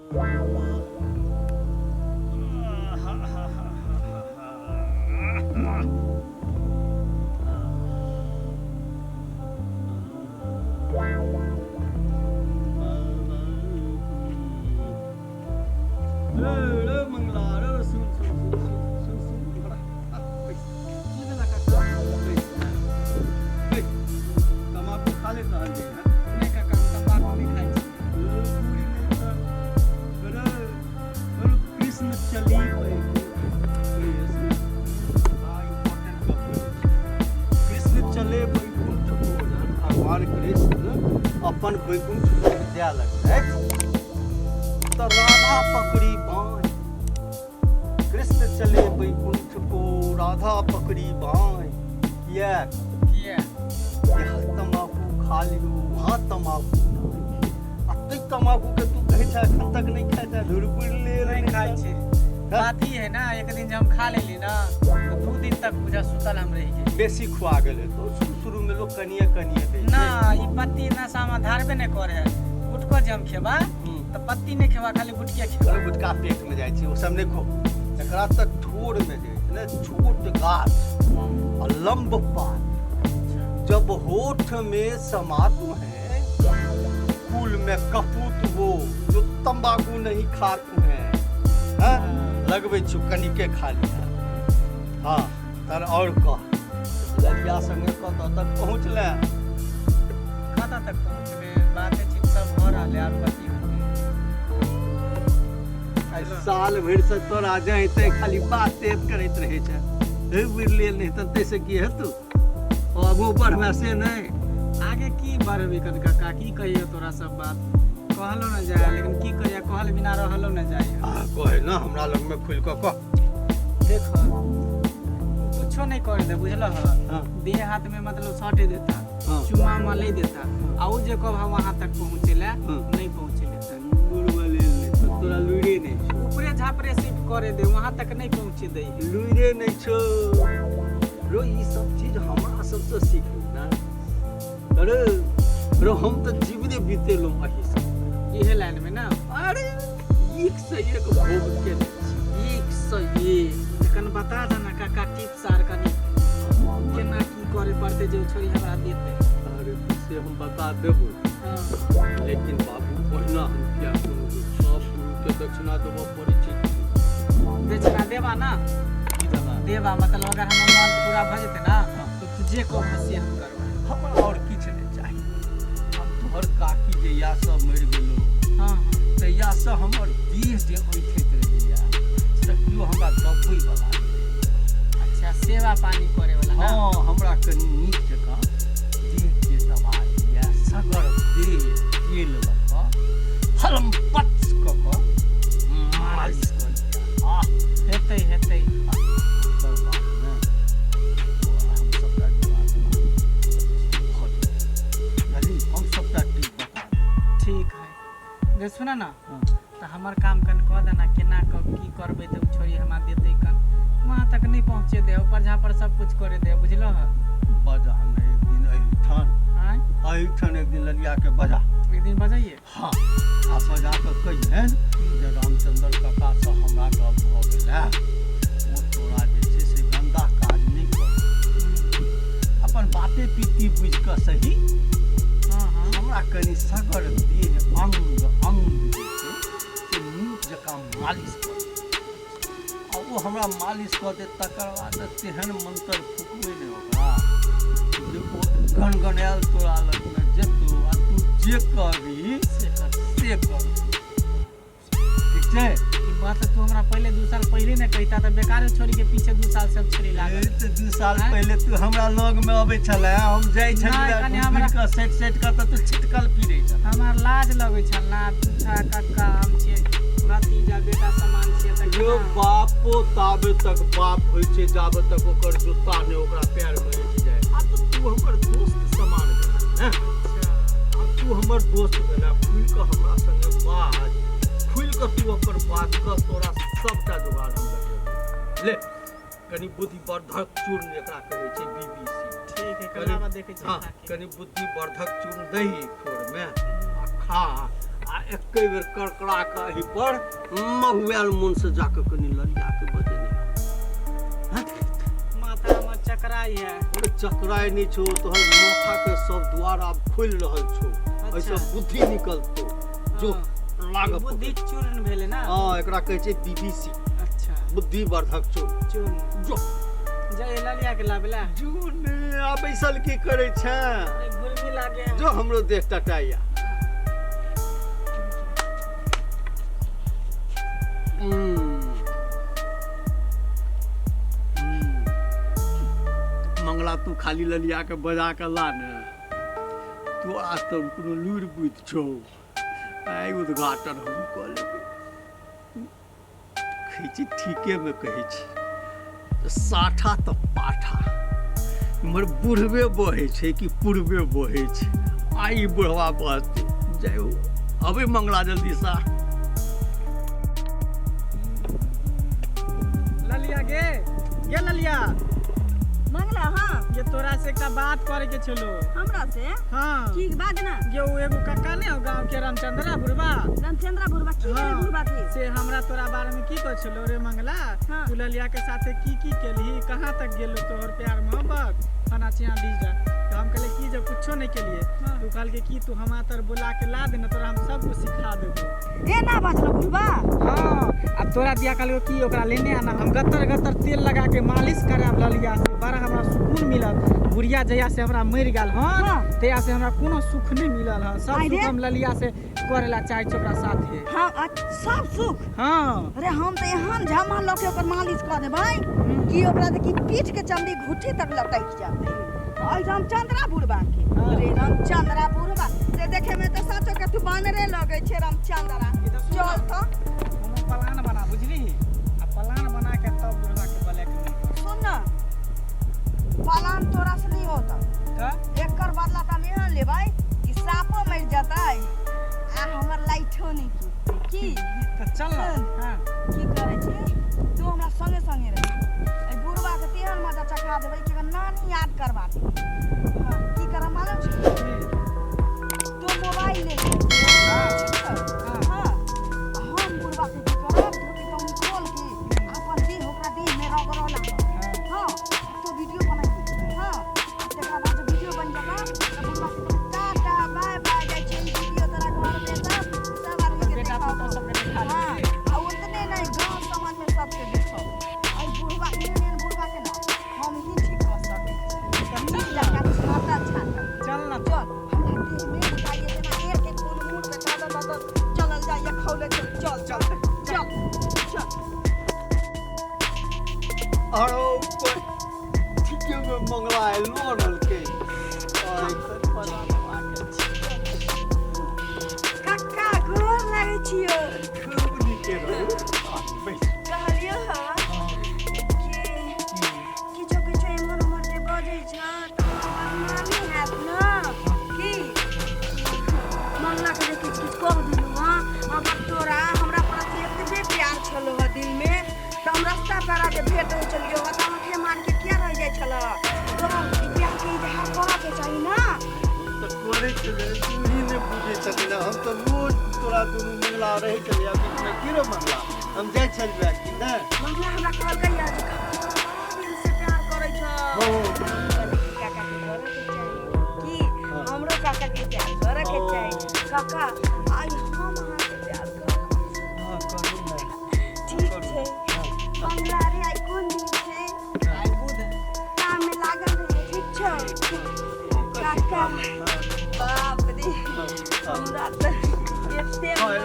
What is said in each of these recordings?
मंगला रे सुन सुन सुन सुन सुन सुन की भेला काका? तमाकू खा ले तहन जे हैं नहि काका, हम तम्बाकू नहि खाइ छी। पूरी नहि तऽ अरे अरे कृष्ण चली कृष्ण इम्पोर्टेंट गप कृष्ण चले वैकुंठ को जहन भगवान कृष्ण अपन वैकुंठ लोक जाय लगलथि तऽ राधा पकड़ी बाँहि कृष्ण चले वैकुंठ को राधा पकड़ी बाँहि किया किया? यहाँ तमाकू खा लियो वहाँ तमाकू नहि। आ तै तमाकू के तू कहै छ एखन तक नहि खाइ छ धुरपुर ले नहि खाइ छी। बात ई है ना, एक दिन जब हम खा लेली ना तो 2 दिन तक बुझा सुतल हम रहि गेली। बेसी खुआ गेलै तो शुरू शुरू में लोग कनिए कनिए दै छै। ना, ई पत्ती नशा में धारबे नहि करे है। गुटको जे हम खेबा तऽ पत्ती नहि खेबा, खाली गुटके खेबा। अरे गुटका पेट में जाइ छै, ओ सब नहि खो। एकरा तऽ ठोर में जे छै ने, छोट गाछ आ लम्ब पात जब होठ में समातु है, कुल में कपूत वो जो तंबाकू नहीं खातु है। हाँ? लगबै छु कनिके खाली। हाँ तर और कह, ललिया संगे कतऽ तक पहुँचले? कतऽ तक पहुँचबे, बाते चीत सब भऽ रहल है, आब कथी होतै? आइ साल भरि से तोरा जाइते खाली बाते करैत रहै छै। हे बुझलियै नहि तऽ ताहिसँ की हेतौ? आगू बढ़मे से नहि। आगे की बढ़बी कन काका, की कहियो तोरा, सब बात कहलो न जाय, लेकिन की कहिया, कहल बिना रहलो न जाय। आ कहे ना, हमरा लगमे खुलि कऽ कह। देख, कुछो नहीं कर दे, बुझल? हाँ। देह हाथ में मतलब सटे देता, चुमा उमा ले देता, आ उ जे कब हम वहां तक पहुंचे ला, नहीं पहुंचे देता। गुरुआ लेल नहि छौ तोरा, लुइरे नहि छौ। ऊपरे झापरे सिर्फ करे दे, वहां तक नहीं पहुंचे दे। लुइरे नहि छौ रो। ई सब चीज हमरा सबसँ सीख ना। अरे रो, हम तऽ जीवने बितेलहुँ एहि सब इहे लाइन में ना। अरे एक से एक भोग केने छी, एक से एक। तखन बता देना काका टिप्स आर कनी, केना की करे पड़तै जे ओ छोरी हमरा देतै? अरे से हम बता देबो। लेकिन बाबू, ओहिना हम किया कोनो सब गुरुके दक्षिणा देबऽ पड़ै छै। दक्षिणा देबा ना? की देबा? देबा मतलब अगर हमर मन पूरा भऽ जेतै ना तऽ तू जे कहबह से हम करबै। हमरा आओर किछु नहि चाही। आब तोहर काकी जहियासँ मरि गेलो हँ हँ तहियासँ हमर देह जे ऐठैत रहैया से केओ हमरा दबबै बला नहि। अच्छा, सेवा पानी करे वाला ना? हँ, हमरा कनि नीक जकाँ देहके दबा दिया, सगर देह तेल लऽ कऽ हलम पच कऽ कऽ मालिश कऽ दिया। आ हेतै हेतै। ओकर बादमे हम सबटा जुगाड़ भऽ जेतै। बुझलही, हम सबटा टिप बता देब। ठीक है, जे सुन ना, तऽ हमर काम कन कऽ देना। केना कऽ की करबै तऽ ओ छोरी हमरा देतै? कन वहाँ तक नहि पहुँचे दे, ऊपर जहाँ पर सब कुछ करे दे, बुझलो? बजा ने एक दिन एहिठाम। आँय? एहिठाम एक दिन ललियाके बजा। एक दिन बजाइए। हाँ, आ बजा कऽ कहिहन जे रामचंद्र काकासँ हमरा गप भऽ गेलै, ओ तोरा जे छै से गन्दा काज नहि कर, अपन बापे पित्ती बुझि कऽ सही, हँ हँ हमरा कनि सगर देह अंग अंग जे छै से नीक जकाँ मालिश कर। आ ओ हमरा मालिश कऽ देत, तकर बाद तेहन मंत्र फुकबै ने ओकरा जे ओ गनगनायल तोरा लगमे जेतौ आ तू जे कहबही से कर। से कर। ठीक छै? ई बात तू हमरा पहिले 2 साल पहिले नहि कहिता तऽ बेकारे छोरी के पीछे 2 साल से हम छोरी लागल। ए, तऽ 2 साल आँय? पहिले तू हमरा लग मे अबै छलै, हम जाइ नहि, छलियै कनि घुरि हमरा- कऽ सेट सेट कऽ तऽ तू छिटकल पीरै छल। हमरा लाज लगै छल ना। तू छा कक्का, हम छियै भतीजा, बेटा समान छियै तऽ यो केना? बापो ताबे तक बाप होइ छै जाबे तक ओकर जूता नहि ओकरा पैर मे ऐठ जाय। आ तऽ तू हमर दोस्त समान भेला ने। आब तू हमर दोस्त भेला, खुलि कऽ हमरा संगे बाज, खुलि कऽ तू अपन बात कह, तोरा सबटा जोगाड़ हम लगेबौ। ले, कनि बुद्धिवर्धक चूर्ण, एकरा कहै छै बीबीसी। ठीक है, कल आबा, देखै छी। खा के। कनि बुद्धिवर्धक चूर्ण दही ठोरमे आ खा आ एके बेर कड़कड़ा के एहि पर महुआयल मन से जाके कनि ललिया के बजेने। माथा हमर चकराई है। अरे चकराय नहि छौ, तोहर माथा के सब द्वार आब खोलि रहल छौ, एहिसँ बुद्धि निकलतौ। जो लाग बुद्धि चूर्ण भेलै ना। हँ, एकरा कहै छै बीबीसी। अच्छा, बुद्धिवर्धक चूर्ण। चूर्ण जो जा ललिया के लाबेला। जो ने आ बैसल की करै छै, गुर्मी लागे जो हमरो देह टटाइया। मंगला तू खाली ललिया के बजा के ला ने, तोरा तऽ कोनो लूरि बुद्धि छौ, आइ उद्घाटन हम कऽ लेबै। कहै छी ठीकेमे कहै छी, साठा तऽ पाठा। इम्हर बुढ़बे बहै छै कि पूर्वे बहै छै, आइ बुढ़वा बहतै। जय हो, अबै मंगला जल्दी सा। ललिया गे, गे ललिया। मंगला। हाँ ये तोरा से एकटा बात करे के छलो। हमरा से? हाँ। ठीक बात ना। ये वो एगो कक्का ने हो गांव के रामचंद्रा बुढ़वा। रामचंद्रा बुढ़वा की भेलै? हाँ। बुढ़वा के से हमरा तोरा बारे में की कहै छलो रे मंगला। हाँ। तू ललिया के साथे की की केलही, कहाँ तक गेलो तोहर प्यार मोहब्बत फना चिया बीजा। तो हम कहले की जब कुछो नहीं केलिए। हाँ। तू कहल के की तू हमरा तर बुला के ला दे ना, तोरा हम सब कुछ सिखा देबो। ए ना बाजलो बुढ़वा। हाँ, अब तोरा दिया कहलियो की ओकरा लेने आना, हम गत्तर गत्तर तेल लगा के मालिश करायब ललिया से, बड़ा हमरा सुकून मिलत। बुढ़िया जहिया से हमरा मरि गेल हन, हाँ। तहिया से हमरा कोनो सुख नहीं मिलल हन। सब आइ सुख रे। हम ललिया से करे ला चाहै छी ओकरा साथे। हाँ, सब सुख। हाँ। अरे हम तऽ एहन झमा लऽ के ओकर मालिश कऽ देबै कि ओकरा देखी पीठ के चमड़ी घुट्ठी तक लटकि जेतै। अइ रामचंद्रा बुढ़वा के। हाँ। अरे रामचंद्रा बुढ़वा से देखे में तऽ सचो के तू बानरे लगै छै रामचंद्रा। ई तऽ सुन। चल तऽ। कोनो प्लान बना बुझली, आ प्लान बना के तब बुढ़वा के ब्लैकमेल कर। सुन ना, प्लान तोरा से नहीं होता। तऽ एकर बदला तऽ हम एहन लेबै कि सापो मरि जेतै आ हमर लाइटो नहि टूटतै। की तऽ चल ना। सुन। हाँ। की करै छी, तू हमरा संगे संगे रह, एहि बुढ़वा के तेहन मजा चखा देबै कि एकर नानी याद करवा देबै। हाँ, की करब मालूम छै? की? तू मोबाइल ले ले। हाँ। ठीक छौ? हाँ। हाँ, आ हम बुढ़वा के की करब, धोती तोनी खोल के अपन देह ओकरा देह में रगड़ऽ लागब। हाँ। हाँ, तो वीडियो बनाइए। हाँ, तकरा बाद जब वीडियो बन जाता तऽ बुढ़वा के कहबै टाटा बाय बाय, जाइ छै ई वीडियो तोरा घर में सब सब आदमी के बेटा देखाबो। पुतहु सबके देखा हाँ, देबै। आ ओतने नहि, गाँव समाज में सबके देखाओ। एहि बुढ़वा एहन एहन बुढ़वा के ना हम ही ठीक कऽ सकै छी। तऽ नीक चल ना। जकाँ छाता छाता। चल ना। चल, हमरा देह में बुझाइए जेना एक एक खून मुँह पे दऽ दऽ दऽ चलल जाइए खौले। चल चल चल चल चल। अरे ठीके में मंगला आयल अनलकै। कक्का गोर लागै छियौ। खूब नीके रहू। आ, बैस। कहलियौ हँ कि किछो किछो एम्हर उम्हर जे बजै छ तऽ बदनामी हैत न। की मंगला के जे किछु किछु कह देलहुँ हँ, अगर तोरा हमरा प्रति एतबे प्यार छलौ हँ दिलमे तऽ हम रास्ता पेरा जे भेट होइ छलियौ हँ तऽ आँखे मारि के किया रहि जाइ छलऽ? तोरा ई प्यारके इजहार करऽके चाही न। तऽ करै छलै, तू ही नहि बुझै छलही ने। हम तऽ रोज तोरा दुनू मंगला रहै छलियै बीचमे। की रे मंगला, हम जाइ छलियै कि नहि? मंगला हमरा कहलकै हँ जे काका तोरा बड़ा दिल से प्यार करै छौ। हँ। कहलियै कि काका के करऽके चाही की हाँ। हमरो काका के प्यार करऽके चाही। काका आइ हम अहाँके प्यार करब। हँ, करू ने। ठीक करू। छै। हँ। मंगला रे, आइ कोन दिन छै? आइ बुध। काममे लागल रहियै। ठीक छौ काका? बाप रे, हमरा तऽ एते मन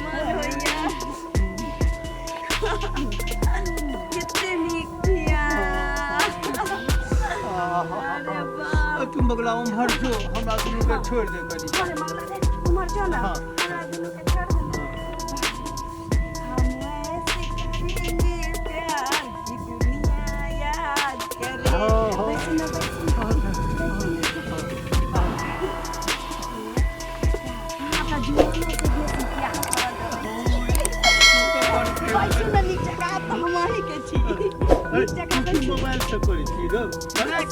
मन होइया, कते नीक छिया। अरे बाप। तू मंगला उम्हर जो, हमरा दुनू के छोड़ि दे कनी। अरे मंगला रे, उम्हर जो ना। हाँ। हमरा दुनू के छोड़ दे ना। हम ऐसे करेंगे प्यार कि दुनिया याद करे। हाँ, हाँ। बैठो ना, बैठो ना, बैठो ना। अहाँ तऽ जुआनो से बेसी प्यार करल रहबै। बैठू ना नीक जकाँ, आब तऽ हम अहीं के छी। नीक जकाँ बैठू। मोबाइल से करै छी रौ?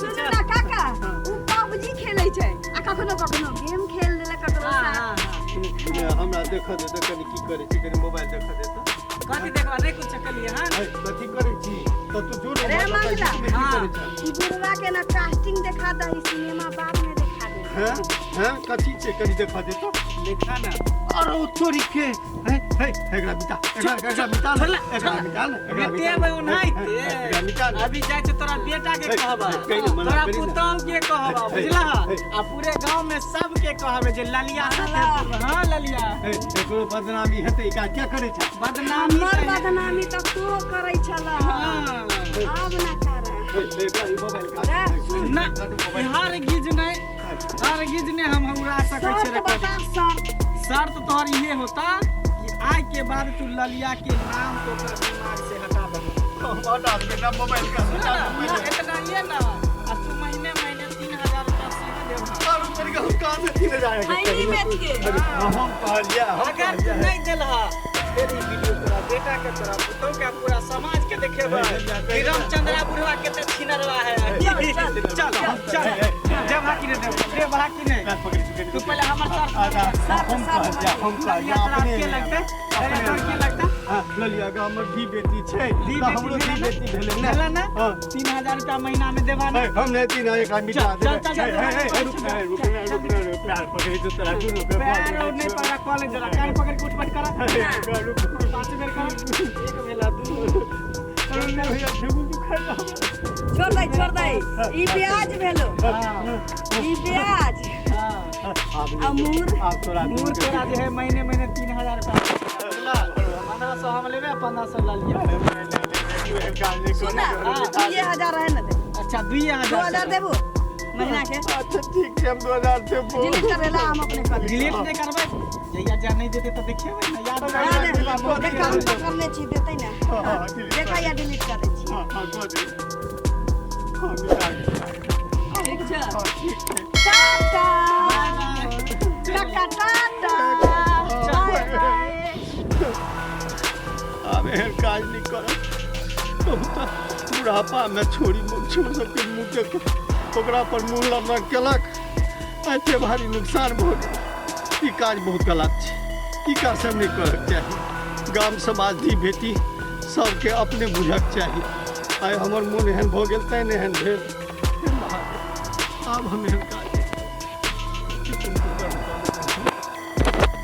सुनू ना काका, उ पबजी खेलै छै आ कखनो कखनो गेम खेल लेलक ककरो हाँ, साथ। हाँ, हाँ। हमरा देखऽ दे तऽ कनि की करै छी, कनि मोबाइल देखऽ दे तऽ। कथी देखबा? नहि कुछ कलिए हन। है, कथी करै छी तऽ तू जो रे मंगला। की हाँ। करै छ? ई बुढ़वा के ना कास्टिंग देखा दही, सिनेमा बाद में देखा दे। हैं हैं, कथी छै? कनि देखऽ दे तऽ। देखा ना। अरे ओ तोरी के, हे हे, एकरा मिटा, एकरा एकरा मिटा छोड़ ले, ले, एकरा छोड़ ले। मिटा ले, एकरा बेटे मिटा बे ले, ओनाहिते। एकरा मिटा ले। अभी जाइ छै तोरा बेटा के हे, कहबा, हे, कहि ने, मना तोरा करी ने। पुतहु के कहबा, हे, बुझला? हे। आ पूरे गांव में सबके कहबे जे ललिया साथे। हाँ ललिया। हे, एकरो बदनामी हेतै। ई काज क्या करै छै? बदनामी हमर तऽ हे- बदनामी तऽ तू करै छलह। हाँ। आब ना कर। हे, एकरा ई मोबाइल काट। रे, सुन। ना, हर गिज नहीं, हर गिज ने हम उड़ा सकै छियै शर्त रिकॉर्डिंग। बता, शर्त। शर्त तोहर इहे होता कि आइ के बाद तू ललिया के नाम को ओकर दिमाग से हटा देबो। हम हटा देबै ना मोबाइल का। सुन ना, इतना ये ना, आ तू महीने महीने 3000 रुपया सेहो देबह। और तरीका हम कहाँ से 3000 के? खैनी बेच के। अरे, हम कहलियै, हम अगर तू कहलियै। नहीं देलह, फिर ई वीडियो तोरा बेटा के, तोरा पुतहु के, पूरा समाज के देखेबै कि रामचंद्रा बुढ़वा केते छिनरवा है। चल, चल। चल चल, देबहा कि नहीं देबहा? देबहा कि नहीं? कान पकड़ि चुके। तू पहले हमर शर्त हम कहलियै, हम कहलियै ललिया तोरा अपने के लगतै? ललिया तोरा के लगतै? हाँ, ललिया के हमर धी बेटी छै धी तऽ बेटी हमरो धी भेलै ने? बेटी भेलै ने? भेलै ने? हाँ। 3000 रुपया महीना में देबा ने? हे, हम नहीं तीन एकरा मिटा चल, देबै। चल, चल, हे, हे, हे, रुक ने, रुक ने, रुक ने, रुक, प्यार पकड़ि दे तोरा दुनू के। पैर और नहीं पकड़ा कॉलेज, जरा कान पकड़ के उठबट करा। हे, रुक, रुक, रुक। 5 बेर करा, एक भेला, दू। अरे नहीं भैया, ठेहुन दुखाइ हमरा। छोड़ दे, छोड़ दे, ई ब्याज भेलो। हाँ, ई ब्याज। हाँ। आब आ मूर? आब तोरा मूर तोरा जे है महीने महीने 3000 रुपया, 1500 हम लेबे, 1500 लऽ लिअ। सुन ना, 2000 रहे ना दे। अच्छा, दुइये दो हजार। हजार देबो महीना के। अच्छा ठीक छै, हम 2000 देबो। डिलीट करेला हम अपने कर लेब। डिलीट नहि करबै, जहिया जा नहि देतै तऽ देखेबै ने, याद ना करबै। दे, देखा, हम पकड़ने छी, देतै ना। हाँ, हाँ, delete। देखा या डिलीट कर दै छी। हाँ हाँ, कऽ दे। हाँ, मिटा गेल। ठीक छै। हाँ, ठीक छै। टाटा। बाय बाय। काका, टाटा, बाय बाय। आब एहन काज नहि करब। कहू तऽ बुढ़ापामे छोड़ी छोड़ सबके मुँह देख ओकरा पर मुँह लड़ना केलक, एते भारी नुकसान भऽ गेल। ई काज बहुत गलत छै, ई काज सब नहि करक चाही। गाम समाज धी बेटी सबके अपने बुझक चाही। आइ हमर मोन एहन भऽ गेल तैँ ने एहन भेल। हे महादेव, आब हम एहन काज नहि करब। ई कोन कुकर?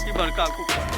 ई बड़का कुकर।